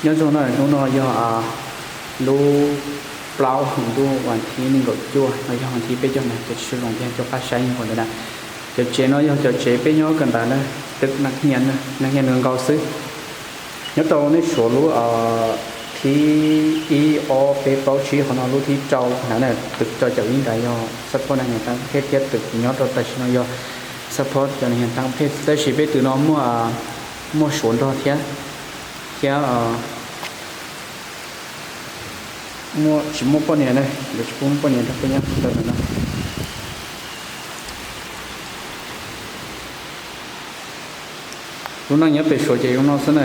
Nyob zoo no, hnub no yog lub plaub hlis ntuj vas thib nees nkaum cuaj no, yog vas thib peb caug na, cov tsis zoo tiag, cov qab saib yog qhov ntawd na. Cov tsev no yog cov tsev peb nyob kawm ntawv na, twb nag hia, nag hia nws nkaus xwb. Nyob rau nej suav lub thib ib ob peb plaub tsib qhov no, lub thib rau na, twb rau caum ib nrad yog xab phoj na, niam tab phej thiab, twb nyob rau tam sim no yog xab phoj cov niam tab phej, tab sis peb twb no muaj, muaj suav nrog thiab, thiab muaj, tsis muaj poj niam na, lawv tsis pub poj niam nrog peb nyob rau ntawm no. Lub neej nyob pem suav ces zoo no xwb na,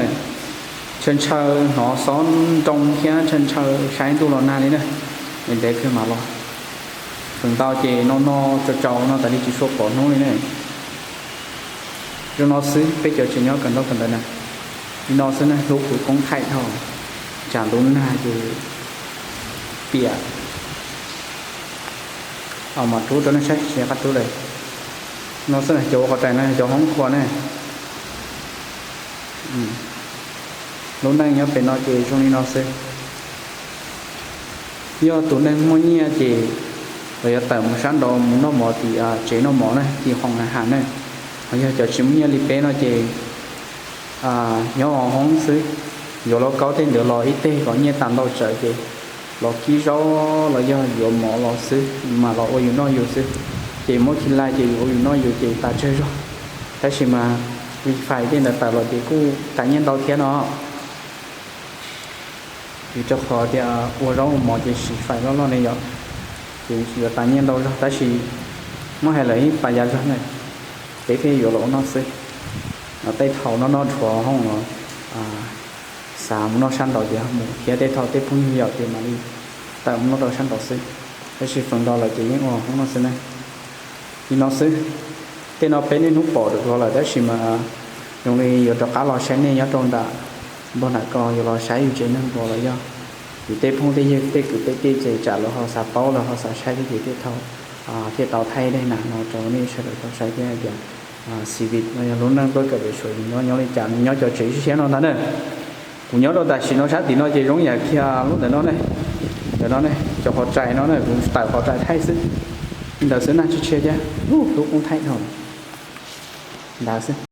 ntshaw ntshaw hnov xob nroo thiab ntshaw ntshaw saib ntuj los nag li na, ntev ntev kawg mam los. Feem ntau ces no no tsaus tsaus no tas li tsis tshua pom hnub li ne. Zoo no xwb peb cov tsev nyob kawm ntaub kawm ntawv na, li no xwb na, hlub kuv koob thaij dhau, tsam ntuj nag ces piam. Mam rub rau nej saib tsis qab rub lawm. No xwb na, cov ua qhov rais no cov hoob khua ne. Lub neej nyob pem no ces zoo li no xwb. Yog tus neeg muaj nyiaj ces los yuav tawm mus sab nraud mus noj mov tim tsev noj mov na, tim hoos na has na. Ho yog cov tsis muaj nyiaj li peb no ces nyob hoob xwb, yuav lauj kaub tej ntawd los ib teg kom nyiaj tas ntau tsawv ces los kib zaub los yog yuav mov los xwb, mam los ua yus noj yus xwb. Ces muab khi lais ces yus ua yus noj yus ces tas tsawg zog. Tab sis mas wi fais tej ntawd tawm los ces kuj tas nyiaj ntau thiab no. Vim rau qhov tias ua zaub ua mov ces siv fais loj loj ne yom, ces yuav tas nyiaj ntau zog, tab sis muab hais lawm ib pas yav zog na, peb thiaj yuav los ua noj xwb. Tej thaum noj noj dhuav hooj los xav mus noj sab nraud ces ho mus, thiab tej thaum tej phooj ywg yaum ces mam li tawm mus noj rau sab nraud xwb. Tab sis feem ntau lawm ces yeej ua hoob no xwb na. Li no xwb, tej no peb niaj hnub pom dua lawm tab sis mas zoo li yuav rov qab los saib nej nyob rau nram npog nram ko, yuav los saib yus tsev neeg npog los yog yus tej phooj tej ywg tej kwv tej tij ces tsam lawv ho xav paub lawv ho xav saib thiab ces tej thaum thiaj tau thaij daim no rau nej sawv daws tau saib thiab hais tias xi vi los yog lub neej tuaj kawm pem suav nyob nyob li cas, nws nyob cov tsev siab siab no ntag na. Kuv nyob rau tam sim no sab tim no ces zoo yam kiag lub ntawm no ne, ntawm no ne, cov qhov rais no ne, kuv tawm qhov rais thaij xwb. Li ntawd xwb na, tsis tshiab thiab, hlub koob thaij dhau ntawd xwb.